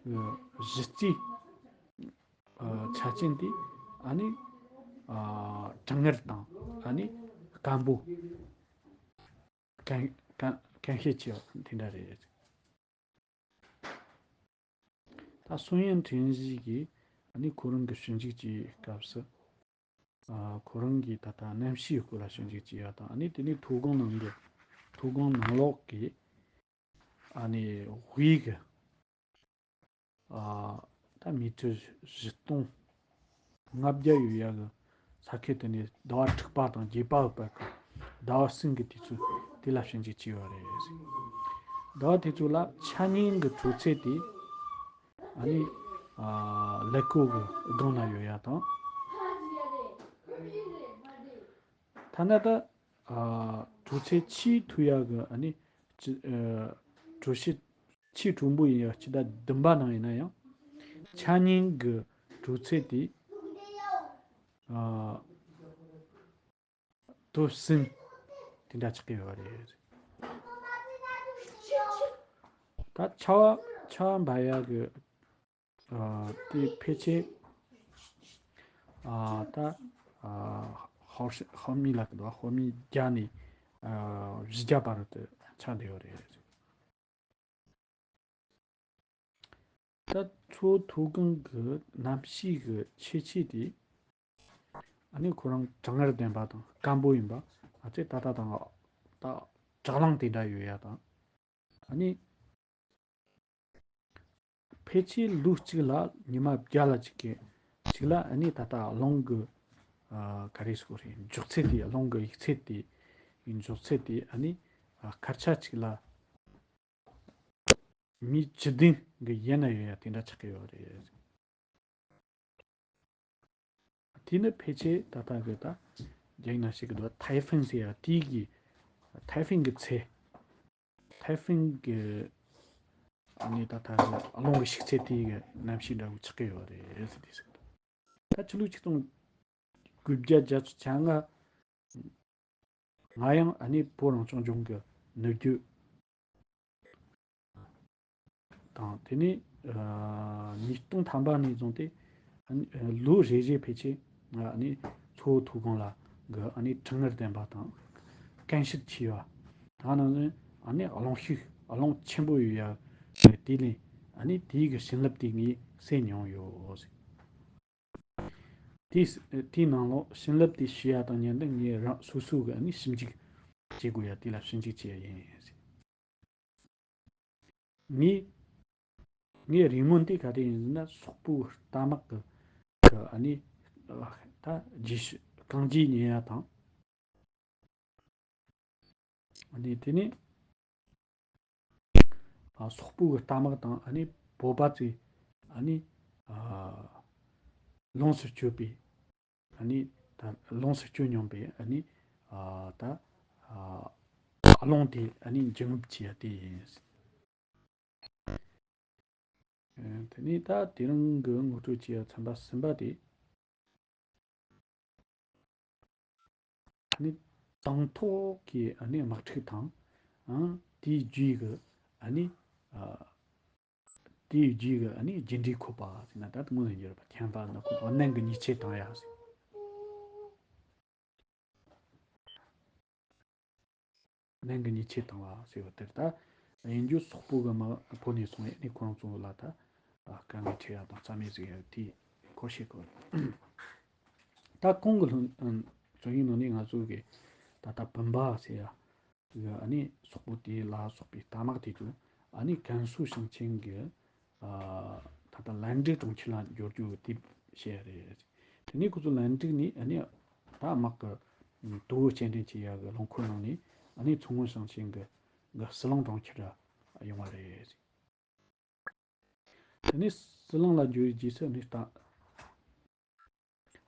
གི་གཞི་རྩའི་ཨ། ཆ་རྐྱེན་དེ་ཨ་ནི་ཨ། གྲང་ངར་དང་ཨ་ནི་སྐམ་པོ། ཀན་ཀན་ཀན་ཤས་ཆེ་བ་དེ་འདྲ་རེད། ད་松原正治གིས་ཨ་ནི་ཁོ་རང་གི་ཞིབ་འཇུག་བྱེད་སྐབས་སུ་ཨ། ཁོ་རང་གིས་ད་ལྟ་གནམ་གཤིས་སྐོར་ལ་ཞིབ་འཇུག་བྱེད་ཡ་དང་ཨ་ནི་དེ་ནས་མཐོ་སྒང་ནང་གི་མཐོ་སྒང་ནང་ལོགས་ཀྱི་ཨ་ནི་དབུས་ཀྱི་ཨ། ད་མི་ཊར་བཞི་སྟོང་ལྔ་བརྒྱ་ཡོད་ཡ་གི་ས་ཁུལ་དེ་ནས་ཟླ་བ་དྲུག་པ་དང་བརྒྱད་པ་བར་གྱི་ཟླ་བ་གསུམ་གྱི་དུས་ཚོད་དེ་ལ་ཞིབ་འཇུག་བྱས་ཡོད་རེད། ཟླ་བ་དེ་ཚོ་ལ་ཆ་གཉིས་ཀྱི་དྲོད་ཚད་དེ་ཨ་ནི་ཨ། ཀླད་ཀོར་གྱི་སྒང་ན་ཡོད་ཡ་དང་། ཐ་ན་ད་ཨ། དྲོད་ཚད་ཆེས་མཐོ་ཡ་གི་ཨ་ནི་ཅི་ཨ། དྲོད་ཤེད་ཆེས་དྲོན་པོ་ཡིན་ཡ་སྤྱི་ཟླ་བདུན་པ་ནང་ཡིན་ན་ཡང་ཆ་གཉིས་ཀྱི་དྲོད་ཚད་དེ་ཨ། སྟོབས་ཟིན་དེ་འདྲ་ཆགས་ཀྱི་ཡོད་རེད། ད་ཆར་པ་ཆར་པ་འབབ་ཡག་གི་ཨ་དེ་ཕལ་ཆེར་ཨ་ད་ཨ་ཧོར་ཧོར་མི་ལ་གི་འདུག་ཧོར་མི་བརྒྱ་ནས་ཨ་བཞི་བརྒྱ་བར་དུ་ཆགས་བསྡད་ཡོད་རེད། ད་མཚོ་མཐོ་སྒང་གི་གནམ་གཤིས་ཀྱི་ཁྱད་ཆོས་དེ་ཨ་ནི་ཁོ་རང་གྲང་ངར་ལྡན་པ་དང་སྐམ་པོ་ཡིན་པ། ཨ་ཙི་ད་ལྟ་དང་ད་བྲག་རླུང་དེ་འདྲ་ཡོད་ཡ་དང་། ཨ་ནི་ཕལ་ཆེར་ལོ་གཅིག་ལ་ཉི་མ་བརྒྱ་ལ་གཅིག་གི་གཅིག་ལ་ཨ་ནི་ད་ལྟ་རླུང་གི་ཨ་ག་རེ་ཟེར་དགོས་རེད། མགྱོགས་ཚད་དེ་རླུང་གི་ཡིག་ཚད་དེ་མགྱོགས་ཚད་དེ་ཨ་ནི་ཨ་སྐར་ཆ་གཅིག་ལ་མི་བཅུ་བདུན་གི་ཡན་ན་ཡོད་ཡ་དེ་འདྲ་ཆགས་ཀྱི་ཡོད་རེད། དེ་ནི་ཕལ་ཆེར་ད་ལྟ་གི་ད་རྒྱ་ཡིག་ནང་བཤད་གི་འདུག་ཐའེ་ཧྥིན་ཟེར་ཡ་དེ་གི་ཐའེ་ཧྥིན་གི་ཚད། ཐའེ་ཧྥིན་གི་ཨ་ནི་ད་ལྟ་གི་རླུང་གི་ཤུགས་ཚད་དེ་གི་གནམ་གཤིས་འདྲ་བོ་ཆགས་ཀྱི་ཡོད་རེད་ཟེར་དེ་ཟེར་གི་འདུག་ད་ཕྱི་ལོ་ཆིག་སྟོང་དགུ་བརྒྱ་བརྒྱད་ཅུ་གྱ་ལྔ། ང་ཡང་ཨ་ནི་བོད་རང་སྐྱོང་ལྗོངས་ཀྱི་ནུབ་རྒྱུད་དང་། དེ་ནས་ཨ་ཉིས་སྟོང་ཐམ་པ་ནས་བཟུང་སྟེ་ཨ་ནི་ལོ་རེ་རེ་ཕལ་ཆེར་ང་ཨ་ནི་མཚོ་བོད་མཐོ་སྒང་ལ་གི་ཨ་ནི་གྲང་ངར་ལྡན་པ་དང་། སྐམ་ཤས་ཆེ་བ། ད་ནང་བཞིན་ཨ་ནི་རླུང་ཤུགས་རླུང་ཆེན་པོ་ཡོད་ཡ་དེ་ལས་ཨ་ནི་དེའི་གི་བྱིན་རླབས་དེ་ངས་སེལ་མྱོང་ཡོད། དེའི་དེའི་ནང་ལོགས་བྱིན་རླབས་དེ་ཞུ་ཡ་དང་མཉམ་དུ་ངས་རང་སོ་སོ་གི་ཨ་ནི་ཞིབ་འཇུག་བྱེད་དགོས་ཡ་དེ་ལ་ཞིབ་འཇུག་བྱེད་ཡ་ཡིན། ངས་ངའི་རེ་སྨོན་དེ་ག་རེ་ཡིན་ཟེར་ན། སོག་པོའི་རྟ་དམག་གི་གི་ཨ་ནི་ད་རྗེས་ཤུལ་རྐང་རྗེས་ཉེ་ཡ་དང་། ཨ་ནི་དེ་ནས་ཨ་སོག་པོ་གི་རྟ་དམག་དང་ཨ་ནི་བོད་པ་ཚོས་ཨ་ནི་ཨ་ལོངས་སུ་སྤྱོད་པའི་ཨ་ནི་ད་ལོངས་སུ་སྤྱོད་མྱོང་པའི་ཨ་ནི་ཨ་ད་ཨ་རླུང་དེ་ཨ་ནི་འབྱིན་རྔུབ་བྱེད་ཡ་དེ་ཡིན། ཨ་དེ་ནས་ད་དེ་རིང་གི་ངོ་སྤྲོད་བྱེད་ཡ་ཚན་པ་གསུམ་པ་དེ། ཨ་ནི་དང་ཐོག་གི་ཨ་ནི་དམག་འཁྲུག་དང་། ཨང་དེའི་རྗེས་ཀྱི་ཨ་ནི་ཨ་དེའི་རྗེས་ཀྱི་ཨ་ནི་རྒྱུ་འབྲས་ཁོ་པ་ཟེར་ན། ད་དངོས་སུ་འགྱུར་བ་ཁྱད་པར་ནི་ཁོ་པ་ནན་གྱི་ཉེས་ཆད་དང་ཡ་ཟེར། ནན་གྱི་ཉེས་ཆད་དང་བ་ཟེར་བ་དེར་ད། ཡིན་རྒྱུ་སོག་པོ་གི་མ་བོད་ནས་སོང་ཡས་ནས་ཁོ་རང་ཚོ་ལ་ད་དཀའ་ངལ་འཕྲད་ཡ་དང་རྩ་མེད་ཟིག་ཡ་དེ་སྐོར་བཤད་དགོས། ད་གོང་གི་ལྷུན་ཚོ་ཡིན་ནང་ནས་ང་ཚོ་གི་ད་ལྟ་བུམ་པ་ཟེར་ཡ་གི་ཨ་ནི་སོག་པོ་དེ་ལ་སོགས་པའི་རྟ་དམག་དེ་ཚོ་ཨ་ནི་ཀན་སུའུ་ཞིང་ཆེན་གི་ད་ལྟ་ལན་ཀྲི་གྲོང་ཁྱེར་ལ་འབྱོར་རྒྱུ་དེ་བཤད་རེད། དེ་ནས་ཁོ་ཚོ་ལན་ཀྲི་ནས་ཨ་ནི་ད་དམག་གི་དོ་བོ་སྐྱེལ་འདྲེན་བྱེད་ཡ་གི་རླངས་འཁོར་ནང་ནས་ཨ་ནི་མཚོ་སྔོན་ཞིང་ཆེན་གི་གི་ཟི་ལིང་གྲོང་ཁྱེར་ལ་ཡོང་བ་རེད། དེ་ནས་ཟི་ལིང་ལ་འབྱོར་བའི་རྗེས་སུ་ནི་ད་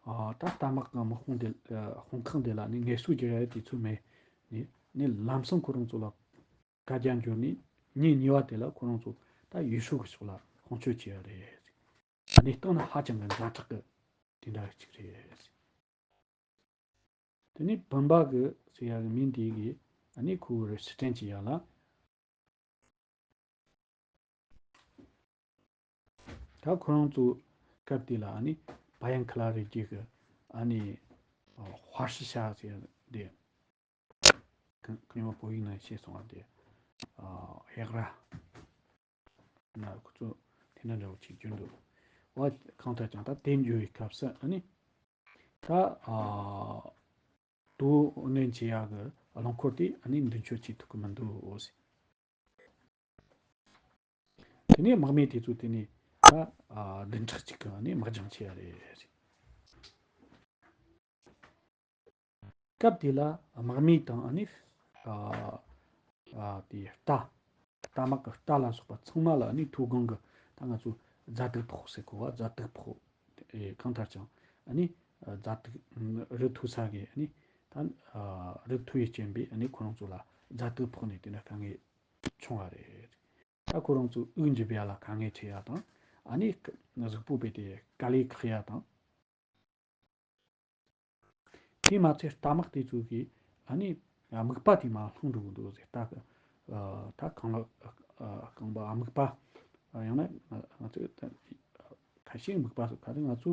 ཨ་ད་རྟ་དམག་གི་དམག་དཔུང་དེ་དཔུང་ཁག་དེ་ལ་ནི་ངལ་གསོ་རྒྱག་ཡ་དུས་ཚོད་མེད་ནས་ནི་ལམ་སང་ཁོ་རང་ཚོ་ལ་བཀའ་རྒྱ་འབྱོར་ནས་ཉིན་གཉིས་པ་དེ་ལ་ཁོ་རང་ཚོ་ད་ཡུས་ཧྲུའུ་གི་ཕྱོགས་ལ་དཔུང་སྐྱོད་བྱས་ཡ་རེད། གནས་སྟངས་ནི་ཧ་ཅང་གི་ཛ་དྲག་གི་དེ་འདྲ་གཅིག་རེད། དེ་ནས་བུམ་པ་གི་ཟེར་ཡ་གི་མིང་དེ་གི་ཨ་ནི་ཁོ་རུ་ཕྱིར་དྲན་བྱེད་ཡ་ལ། ད་ཁོ་རང་ཚོ་སྐབས་དེ་ལ་ཨ་ནི་བ་ཡན་ཁ་ལ་རི་རྒྱུད་གི་ཨ་ནི་ཧྭ་ཧྲི་ཤ་ཟེར་ཡ་དེ། ཁ་ཉོ་བོད་ཡིག་ནང་བཤད་སོང་བ་དེ། ཨ་ཧེག་ར། ན་ཁོ་ཚོ་དེ་འདྲ་འདྲ་བོ་ཅིག་གྱུར་འདུག་བ་གང་ལྟར་ཀྱང་ད་དེ་འབྱོར་བའི་སྐབས་སུ་ཨ་ནི། ད་ཨ་དོ་ནན་བྱེད་ཡག་གི་རླངས་འཁོར་དེ་ཨ་ནི་མདུན་སྐྱོད་བྱེད་ཐུབ་ཀྱི་མི་འདུག་ཟེར། དེ་ནས་དམག་མི་དེ་ཚོ་དེ་ནས་ད་ཨ་བདུན་ཕྲག་གཅིག་གི་ཨ་ནི་དམག་སྦྱང་བྱེད་ཡ་རེད་ཟེར། སྐབས་དེ་ལ་དམག་མི་དང་ཨ་ནི་ཨ་ཨ་དེ་རྟ་རྟ་དམག་གི་རྟ་ལ་སོགས་པ་ཚང་མ་ལ་ཨ་ནི་མཐོ་སྒང་གི་ད་ང་ཚོ་རྫ་དུག་ཕོག་ཟེར་གོ་བ། རྫ་དུག་ཕོག་ཨེ་གང་ལྟར་ཀྱང་ཨ་ནི་རྫ་དུག་རི་མཐོ་ས་གི་ཨ་ནི་ད་ཨ་རི་མཐོ་བའི་རྐྱེན་པས་ཨ་ནི་ཁོ་རང་ཚོ་ལ་རྫ་དུག་ཕོག་ནས་དེ་འདྲ་དཀའ་ངལ་བྱུང་བ་རེད། ད་ཁོ་རང་ཚོ་དབུགས་འབྱིན་པ་ལ་དཀའ་ངལ་འཕྲད་ཡ་དང་ཨ་ནི་གཟུགས་པོ་རྦད་དེ་དཀའ་ལས་ཁག་ཡ་དང་། དེས་མ་ཚད་རྟ་དམག་དེ་ཚོ་གིས་ ཨ་ནི་དམིགས་པ་དེ་མར་ལྷུང་འགྲོ་གི་འདུག་ཟེར། ད་གི་ད་གང་ལ་གང་པ་དམིགས་པ། ཡང་ན་ང་ཚོས་ཁ་ཤས་དམིགས་པ་སོགས་ག་རེ་ང་ཚོ་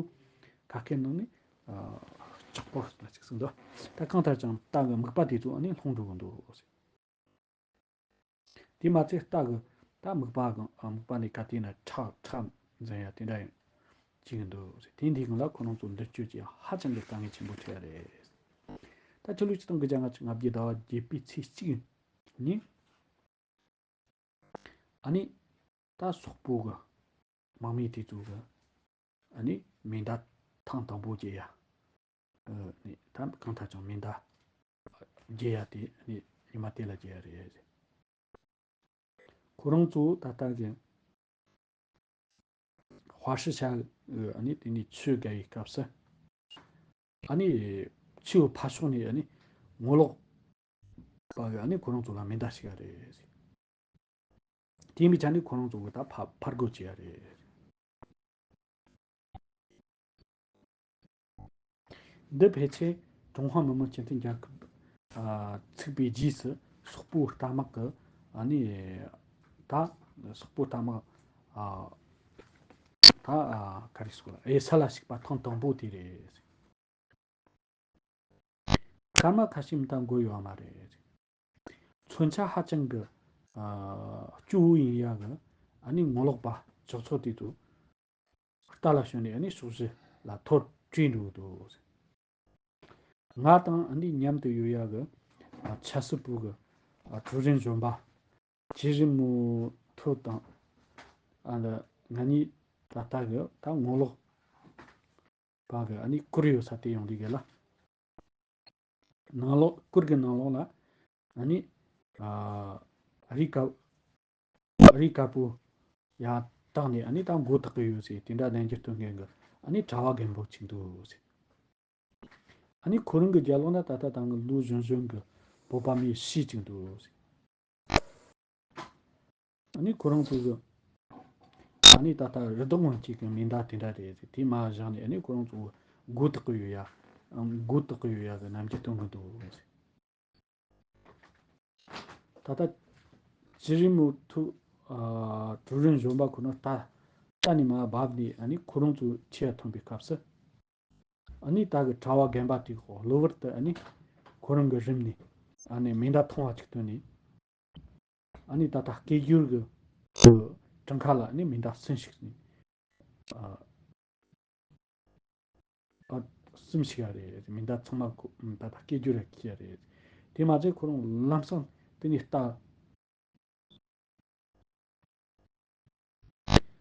ཁ་སྐད་ནང་ནས་ལྕགས་པོ་ལ་ཅིག་གསུངས་འདུག་ད་གང་ལྟར་ཀྱང་རྟ་གི་དམིགས་པ་དེ་ཚོ་ཨ་ནི་ལྷུང་འགྲོ་གི་འདུག་ཟེར། དེ་མ་ཚད་རྟ་གི་ད་དམིགས་པ་གི་དམིགས་པ་ནས་ག་དེ་ན་ཁྲག་ཁྲག་འཛིན་ཡ་དེ་འདྲ་ཡང་བྱེད་ཀྱི་འདུག་ཟེར། དེ་འདི་གང་ལ་ཁོ་རང་ཚོ་འདི་སྤྱོད་ཀྱི་ཧ་ཅང་གི་དཀའ་ངལ་ཆེན་པོ་འཕྲད་ཡ་རེད། ད་ཕྱི་ལོ་ཆིག་སྟོང་དགུ་བརྒྱ་ལྔ་བཅུ་ང་བརྒྱད་ཟླ་བ་བརྒྱད་པའི་ཚེས་གཅིག་ཉིན། ཨ་ནི་ད་སོག་པོ་གི་དམག་མི་དེ་ཚོ་གི་ཨ་ནི་མེ་མདའ་ཐེངས་དང་པོ་རྒྱག་ཡ། ཨ་ནི་ད་གང་ལྟར་ཀྱང་མེ་མདའ་རྒྱག་ཡ་དེ་ཨ་ནི་ཉི་མ་དེ་ལ་རྒྱག་ཡ་རེད། ཁོ་རང་ཚོ་ད་ལྟ་གི་ཧྭ་ཧྲི་ཤ་གི་ཨ་ནི་དེ་ནས་ཆུ་བརྒལ་བའི་སྐབས་སུ་ཨ་ནི་ཆུ་ཕར་ཕྱོགས་ནས་ཨ་ནི་ངོ་ལོག་པ་གི་ཨ་ནི་ཁོ་རང་ཚོ་ལ་མེ་མདའ་ཞིག་ཡ་རེད། དེ་མི་ཆ་ནི་ཁོ་རང་ཚོ་གི་ད་ཕ་ཕར་རྒོལ་བྱེད་ཡ་རེད། འདི་ཕལ་ཆེར་ཀྲུང་ཧྭ་མི་དམངས་སྤྱི་མཐུན་རྒྱལ་ཁབ་ཨ་ཚུགས་པའི་རྗེས་སུ་སོག་པོའི་རྟ་དམག་གི་ཨ་ནི་ད་སོག་པོའི་རྟ་དམག་ཨ་ད་ཨ་ག་རེ་ཟེར་དགོས་ལ་དབྱི་སི་ལ་ཞུགས་པ་ཐེངས་དང་པོ་དེ་རེད། སྐར་མ་ཁ་ཤས་མ་གཏོགས་འགོར་ཡོད་མ་རེད། མཚོན་ཆ་ཧ་ཅང་གི་ཨ་སྐྱོ་བོ་ཡིན་ཡ་གི་ཨ་ནི་ངོ་ལོག་པ་ཇག་ཚོགས་དེ་ཚོ་རྟ་ལ་ཞོན་ནས་ཨ་ནི་ཕྱོགས་བཞི་ལ་འཐོར་བྲོས་འགྲོ་འདུག་ང་དང་ཨ་ནི་མཉམ་དུ་ཡོད་ཡ་གི་ཨ་ཆབ་སྲིད་པུའུ་གི་ཨ་ཀྲུའུ་རིན་གཞོན་པ་ཅི་རི་མུ་ཐུ་དང་ཨ་ང་གཉིས་ད་ལྟ་གི་ད་ངོ་ལོག་པ་གི་ཨ་ནི་གུར་ཡོད་ས་དེ་ཡོང་དུས་གི་ལ། ནང་ལོགས་གུར་གི་ནང་ལོགས་ལ་ཨ་ནི་ཨ་རི་དཀར་རི་དཀར་པོ་ཡར་བཏང་ནས་ཨ་ནི་ད་མགོ་བཏགས་གི་ཡོད་ཟེར། དེ་འདྲ་ལན་འགྱུར་སྟོན་མཁན་གི་ཨ་ནི་གྲྭ་བ་རྒན་པོ་ཅིག་འདུག་ཟེར། ཨ་ནི་ཁོ་རང་གི་རྒྱབ་ལོགས་ན་ད་ལྟ་དང་གི་ལོ་གཞོན་གཞོན་གི་བོད་པ་མི་བཞི་ཅིག་འདུག་ཟེར། ཨ་ནི་ཁོ་རང་ཚོ་གི་ཨ་ནི་ད་ལྟ་རི་དྭགས་དབང་སྐྱེས་ཀྱི་མེ་མདའ་དེ་འདྲ་རེད་ཟེར། དེ་མར་བཞག་ནས་ཨ་ནི་ཁོ་རང་ཚོ་མགོ་བཏགས་གི་ཡོད་ཡ། མགོ་བཏགས་གི་ཡོད་ཡ་གི་རྣམ་འགྱུར་སྟོན་གི་འདུག་ཟེར། ད་ལྟ་ཅི་རི་མུ་ཐུ་ཨ་ཀྲུའུ་རིན་གཞོན་པ་ཁོ་ན་རྟ་རྟ་ནས་མར་བབས་ནས་ཨ་ནི་ཁོ་རང་ཚོ་ཆེ་ཡ་ཐོན་པའི་སྐབས་སུ་ཨ་ནི་ད་གི་གྲྭ་བ་རྒན་པ་དེ་གོ་གློ་བུར་དུ་ཨ་ནི་ཁོ་རང་གི་རིམ་ནས་ཨ་ནི་མེ་མདའ་ཐུང་བ་ཅིག་བཏོན་ནས་ཨ་ནི་ད་ལྟ་སྐད་སྒྱུར་གི་གྲངས་ཁ་ལ་ཨ་ནི་མེ་མདའ་སུན་ཞིག་ནས་ཨ། ཨ། སུམ་ཞིག་ཡ་རེད། མི་འདའ་ཚང་མ་ཁོ་ད་ལྟ་སྐད་སྒྱུར་ར་ཁྱི་ཡ་རེད། དེ་མ་ཚད་ཁོ་རང་ལམ་སང་དེ་ནས་ལྟ།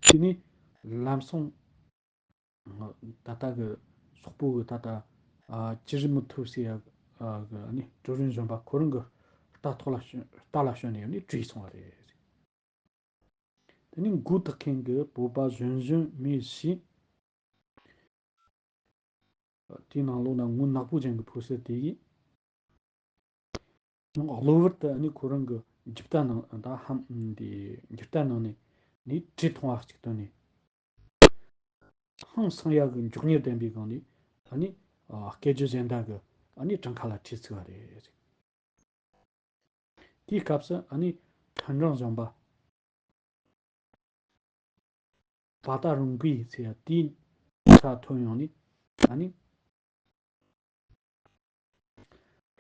དེ་ནས་ལམ་སང་ད་ལྟ་གི་སོག་པོ་གི་ད་ལྟ་ཨ་ཅི་རི་མུ་ཐུ་ཟེར་ཡ་གི་ཨ་ནི་ཀྲུའུ་རིན་གཞོན་པ་ཁོ་རང་གི་རྟ་ཐོག་ལ་ཞོན་རྟ་ལ་ཞོན་ནས་ནི་བྲོས་སོང་བ་རེད། དེ་ནས་མགོ་བཏགས་མཁན་གྱི་བོད་པ་གཞོན་གཞོན་མི་བཞི། དེའི་ནང་ལོགས་ན་ངོ་ནག་པོ་ཅན་གྱི་ཕོ་གསར་དེ་ཡིས། གློ་བུར་དུ་ནི་ཁོ་རང་གི་འཇིབ་རྟ་ནང་ད་ཧམ་དེ་འཇིབ་རྟ་ནང་ནས་ནི་གྲི་ཐུང་བ་གཅིག་བཏོན་ནས། ཧང་སང་ཡག་གི་མགྱོགས་མྱུར་ལྡན་པའི་སྒང་ནས་ཨ་ནི་སྐད་ཅོར་གཞན་དག་གི་ཨ་ནི་གྲངས་ཁ་ལ་ཁྲིད་ཚུགས་པ་རེད། དེའི་སྐབས་སུ་ཨ་ནི་ཐོན་རང་གཞོན་པ་བ་ཏ་རུང་གི་ཚེ་ཡ་དེའི་ས་ཐོན་ཡོང་ནི་ཨ་ནི་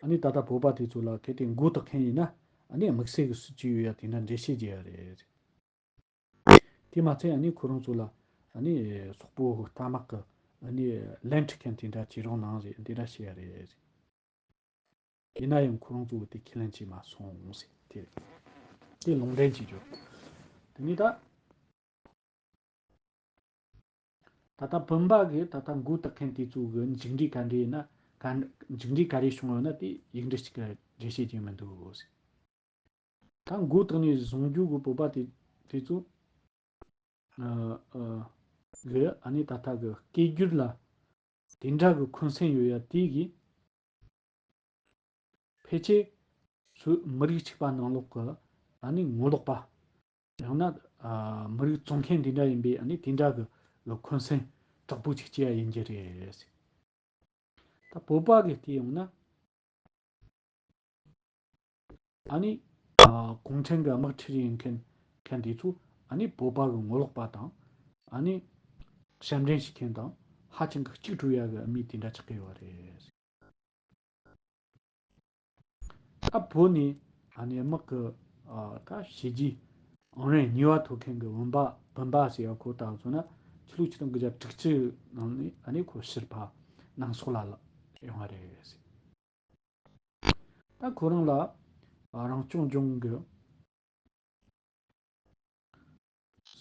ཨ་ནི་ད་ལྟ་བོད་པ་དེ་ཚོ་ལ་གལ་ཏེ་མགོ་བཏགས་མཁན་ཡིན་ན་ཨ་ནི་དམིགས་བསལ་གྱི་སྲིད་ཇུས་ཡོད་ཡ་དེ་འདྲ་འགྲེལ་བཤད་བྱེད་ཡ་རེད། དེ་མ་ཚད་ཨ་ནི་ཁོ་རང་ཚོ་ལ་ཨ་ནི་སོག་པོ་རྟ་དམག་གི་ཨ་ནི་ལན་ཁྲིད་མཁན་དེ་འདྲ་བྱེད་རོགས་གནང་ཟེར་འདི་འདྲ་བཤད་ཡ་རེད། ཡིན་ན་ཡང་ཁོ་རང་ཚོ་དེ་ཁས་ལེན་བྱས་མ་སོང་ཟེར་དེ་དེ་ལུང་འདྲེན་བྱེད་རྒྱུ། དེ་ནས་ད་ད་ལྟ་བུམ་པ་གི་ད་ལྟ་མགོ་བཏགས་མཁན་དེ་ཚོ་གི་མཇུག་འབྲས་ག་འདྲ་ཡིན་ན་ག་མཇུག་འབྲས་ག་རེ་བྱུང་ཡོད་ན་དེ་ཡིག་འབྲུ་གཅིག་གི་འགྲེལ་བཤད་རྒྱུ་མི་འདུག་ཟེར། ད་མགོ་བཏགས་ནས་བཟུང་རྒྱུ་གི་བོད་པ་དེ་དེ་ཚོ་ཨ་ཨ་གི་ཨ་ནི་ད་ལྟ་གི་སྐད་སྒྱུར་ལ་དེ་འདྲ་གི་འཁོན་སེམས་ཡོད་ཡ་དེ་གི་ཕལ་ཆེར་སུ་མི་རིགས་གཅིག་པ་ནང་ལོགས་ཀྱི་ཨ་ནི་ངོ་ལོག་པ་ཡང་ན་ཨ་མི་རིགས་བཙོང་མཁན་དེ་འདྲ་ཡིན་པས་ཨ་ནི་དེ་འདྲ་གི་གི་འཁོན་སེམས་དྲག་པོ་ཅིག་སྐྱེ་ཡ་ཡིན་གྱི་རེད། ད་བོད་པ་གི་བལྟས་ཡོང་ན་ ཨ་ནི་ཨ་གུང་ཁྲན་གྱི་དམག་ཁྲིད་ཡིན་མཁན་མཁན་དེ་ཚོ་ཨ་ནི་བོད་པ་གི་ངོ་ལོག་པ་དང་ཨ་ནི་དཔྱད་འདེམས་བྱེད་མཁན་དང་ཧ་ཅང་གི་གཅིག་གྲོས་ཡ་གི་མི་དེ་འདྲ་ཆགས་ཀྱི་ཡོད་རེད། ད་བོད་ནས་ཨ་ནི་དམག་གི་ཨ་ད་བྱས་རྗེས་ཨང་རིམ་གཉིས་པ་ཐོབ་མཁན་གྱི་བུམ་པ་བུམ་པ་ཟེར་བ་ཁོ་ལྟ་བུ་ཚོ་ན་ཕྱི་ལོ་ཆིག་སྟོང་དགུ་བརྒྱ་དྲུག་ཅུ་ནང་ནས་ཨ་ནི་ཁོ་ཕྱིར་ཕ་ནང་སོག་ལ་ལ་ཡོང་བ་རེད། ད་ཁོ་རང་ལ་ཨ་རང་སྐྱོང་ལྗོངས་ཀྱི་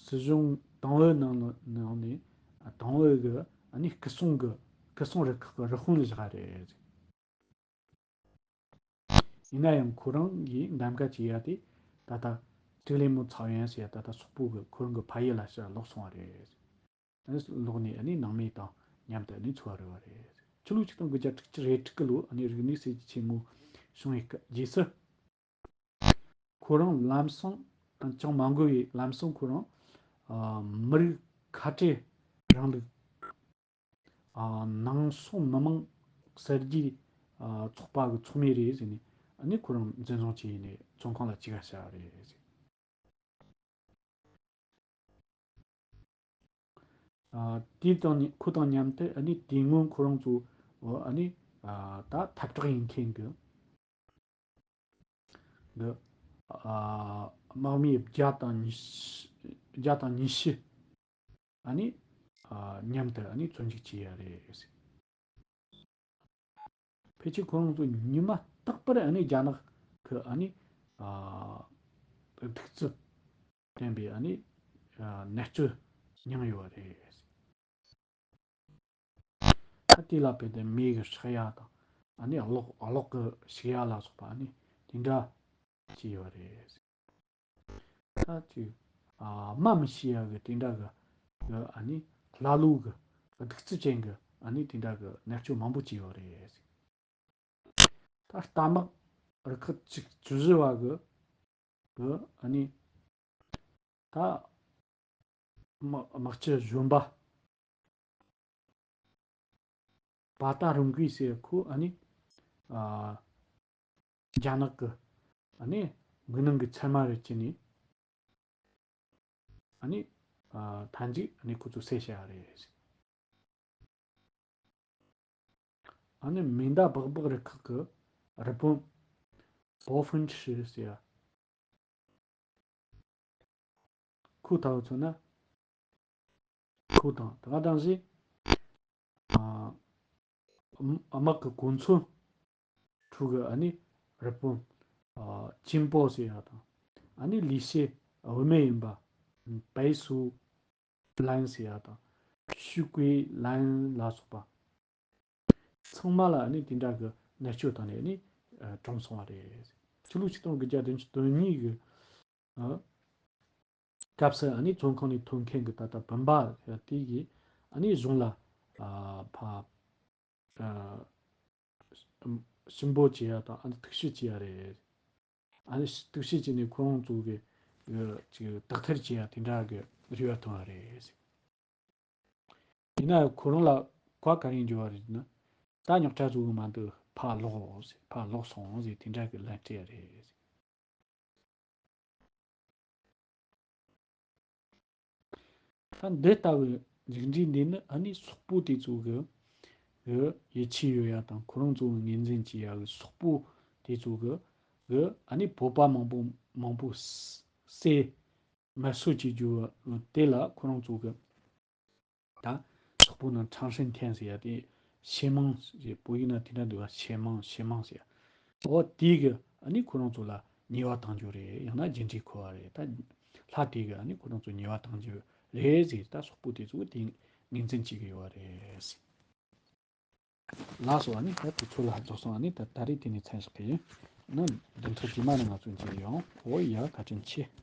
སྲིད་གཞུང་ཏང་ཨུའི་ནང་ནང་ནས་ཏང་ཨུའི་གི་ཨ་ནི་སྐུ་སྲུང་གི་སྐུ་སྲུང་རུ་ཁག་གི་རུ་དཔོན་ལ་བཞག་རེད། ཡིན་ན་ཡང་ཁོ་རང་གིས་འདེམས་ཀ་བྱེད་ཡ་དེ་ད་ལྟ་ཀྲིག་ལེ་མོ་ཚའོ་ཡན་ཟེར་ཡ་ད་ལྟ་སོག་པོ་གི་ཁོ་རང་གི་ཕ་ཡུལ་ལ་ཕྱིར་ལོག་སོང་བ་རེད། ཨ་ནི་ལོག་ནས་ཨ་ནི་ནང་མི་དང་མཉམ་དུ་ཨ་ནི་འཚོ་བ་རོལ་བ་རེད། ཕྱི་ལོ་ཆིག་སྟོང་དགུ་བརྒྱ་དྲུག་ཅུ་རེ་དྲུག་གི་ལོ་ཨ་ནི་རིག་གནས་གསར་བརྗེ་ཆེན་མོ་བྱུང་བའི་སྐབས་རྗེས་སུ། ཁོ་རང་ལམ་སང་ཅང་མ་འགོར་བའི་ལམ་སང་ཁོ་རང་ཨ་མི་རིགས་ཁ་བྲལ་རིང་ལུགས་ཨ་ནང་སོག་མི་དམངས་གསར་བརྗེ་ཨ་ཚོགས་པ་གི་ཚོགས་མི་རེད་ཟེར་ནས་ཨ་ནི་ཁོ་རང་འཛིན་བཟུང་བྱས་ནས་བཙོན་ཁང་ལ་བཅུག་ག་བཞག་རེད་ཟེར། ཨ་དེ་དང་ནི་ཁོ་དང་མཉམ་དུ་ཨ་ནི་དེ་སྔོན་ཁོ་རང་ཚོ་ཨ་ནི་ཨ་ད་ཐབས་གྲགས་ཡིན་མཁན་གི་གི་ཨ་དམག་མི་བརྒྱ་དང་ཉི་ཤུ་བརྒྱ་དང་ཉི་ཤུ་ཨ་ནི་ཨ་མཉམ་དུ་ཨ་ནི་བཙོན་འཇུག་བྱས་ཡ་རེད། ཕལ་ཆེར་ཁོ་རང་ཚོ་ཉི་མ་རྟག་པར་ཨ་ནི་རྒྱ་ནག་གི་ཨ་ནི་ཨ་གདུག་རྩུབ་ལྡན་པའི་ཨ་ནི་ཨ་མནར་གཅོད་མྱངས་ཡོད་རེད། ད་དེ་ལ་བརྟེན་ཏེ་མི་གི་ཧྲག་ཡ་དང་ཨ་ནི་གློག་གློག་གི་ཞུགས་ཡ་ལ་སོགས་པ་ཨ་ནི་དེ་འདྲ་བྱས་ཡོད་རེད། ད་ཅིག་ཨ་སྨྲ་མི་ཤེས་ཡ་གི་དེ་འདྲ་གི་གི་ཨ་ནི་ཀླ་ཀློ་གི་གདུག་རྩུབ་ཅན་གི་ཨ་ནི་དེ་འདྲ་གི་མནར་གཅོད་མང་པོ་བྱས་ཡོད་རེད། ད་རྟ་དམག་རུ་ཁག་གཅིག་བཅུ་བཞི་བ་གི་གི་ཨ་ནི་ད་དམག་དམག་སྤྱི་གཞོན་པ་པ་ཏ་རུང་གི་ཟེར་ཁོ་ཨ་ནི་ཨ་རྒྱ་ནག་གི་ཨ་ནི་འགོས་ནད་གི་མཚེར་མ་རེད་ཅེས་ནི་ཨ་ནི་ཨ་མཐའ་མཇུག་ཨ་ནི་ཁོ་ཚོ་བསད་བྱ་རེད། ཨ་ནི་མེ་མདའ་སྦག་སྦག་རུ་ཁག་གི་རུ་དཔོན་པོ་ཧྥུན་ཧྲི་ཟེར་ཡ། ཁོ་ལྟ་བུ་མཚོན་ན་ཁོ་དང་ད་ག་དང་ཞིག་ཨ་དམག་གི་གོ་མཚོན་ཁྲུ་གི་ཨ་ནི་རུ་དཔོན་ཨ་ཅིན་པོ་ཟེར་ཡ་དང་ཨ་ནི་ལི་ཤེ་བུད་མེད་ཡིན་པ་པའི་སུ་ལན་ཟེར་ཡ་དང་ཤུ་ཀུའི་ལན་ལ་སོགས་པ་ཚང་མ་ལ་ཨ་ནི་དེ་འདྲ་གི་མནར་གཅོད་བཏང་ནས་ཨ་ནི་ཨ་གྲོངས་སོང་བ་རེད། ཕྱི་ལོ་ཆིག་སྟོང་དགུ་བརྒྱ་བདུན་ཅུ་དོན་གཉིས་གི་ཨ་སྐབས་སུ་ཨ་ནི་བཙོན་ཁང་ནས་ཐོན་མཁན་གྱི་ད་ལྟ་བུམ་པ་དེ་གིས་ཨ་ནི་གཞུང་ལ་ཨ་ཕ་ཨ་ཞིབ་འཇུག་བྱེད་ཡ་དང་ཨ་ནི་ཐུགས་ཞིབ་བྱེད་ཡ་རེད། ཨ་ནི་ཐུགས་ཞིབ་བྱས་ནས་ཁོ་རང་ཚོ་གི་ཨ་ཅིག་དག་ཐེར་བྱེད་ཡ་དེ་འདྲ་གི་རེ་བ་བཏོན་པ་རེད། ཡིན་ན་ཁོ་རང་ལ་གོ་བ་ག་རེ་འབྱོར་བ་རེད་ན། ད་རྙོག་དྲ་བཟོ་གི་མ་འདུག་ཕར་ལོག་ཟེར། ཕར་ལོག་སོང་ཟེར་དེ་འདྲ་གི་ལན་སྤྲད་རེད། ད་འདི་ལྟ་བུའི་མཇུག་འབྲས་འདི་ནི་ཨ་ནི་སོག་པོ་དེ་ཚོ་གི་གི་ཡིད་ཆེས་ཡོད་ཡ་དང་ཁོ་རང་ཚོ་གི་ངོས་འཛིན་བྱེད་ཡ་གི་སོག་པོ་དེ་ཚོ་གི་གི་ཨ་ནི་བོད་པ་མང་པོ་མང་པོ་བསད་དམར་གསོད་བྱེད་རྒྱུ་དེ་ལ་ཁོ་རང་ཚོ་གི་ད་སོག་པོ་ནང་ཁྲང་ཧྲན་ཐན་ཟེར་ཡ་དེ་ཤེ་མང་ཟེར། བོད་ཡིག་ནང་དེ་འདྲ་འདུག་ག་ཤེ་མང་ཤེ་མང་ཟེར་ཡ། འོ་དེ་གི་ཨ་ནི་ཁོ་རང་ཚོ་ལ་ཉེས་པ་བཏང་རྒྱུ་རེད། ཡང་ན་རྒྱུ་འབྲས་འཁོར་བ་རེད། ད་ལྷ་དེ་གི་ཨ་ནི་ཁོ་རང་ཚོ་ཉེས་པ་བཏང་རྒྱུ་རེད་ཟེར། ད་སོག་པོ་དེ་ཚོ་དེ་ངོས་འཛིན་བྱེད་ཀྱི་ཡོད་རེད། ལགས་སོ། ཨ་ནི་ད་དུས་ཚོད་ལ་རྫོགས་སོང་། ཨ་ནི་ད་ད་རེས་དེ་ནས་མཚམས་བཞག་གི་ཡིན། ཨ་ནི་བདུན་ཕྲག་རྗེས་མ་ནས་ང་ཚོ་མཇལ་ཡོང་། འོ་ཡ། བཀའ་དྲིན་ཆེ།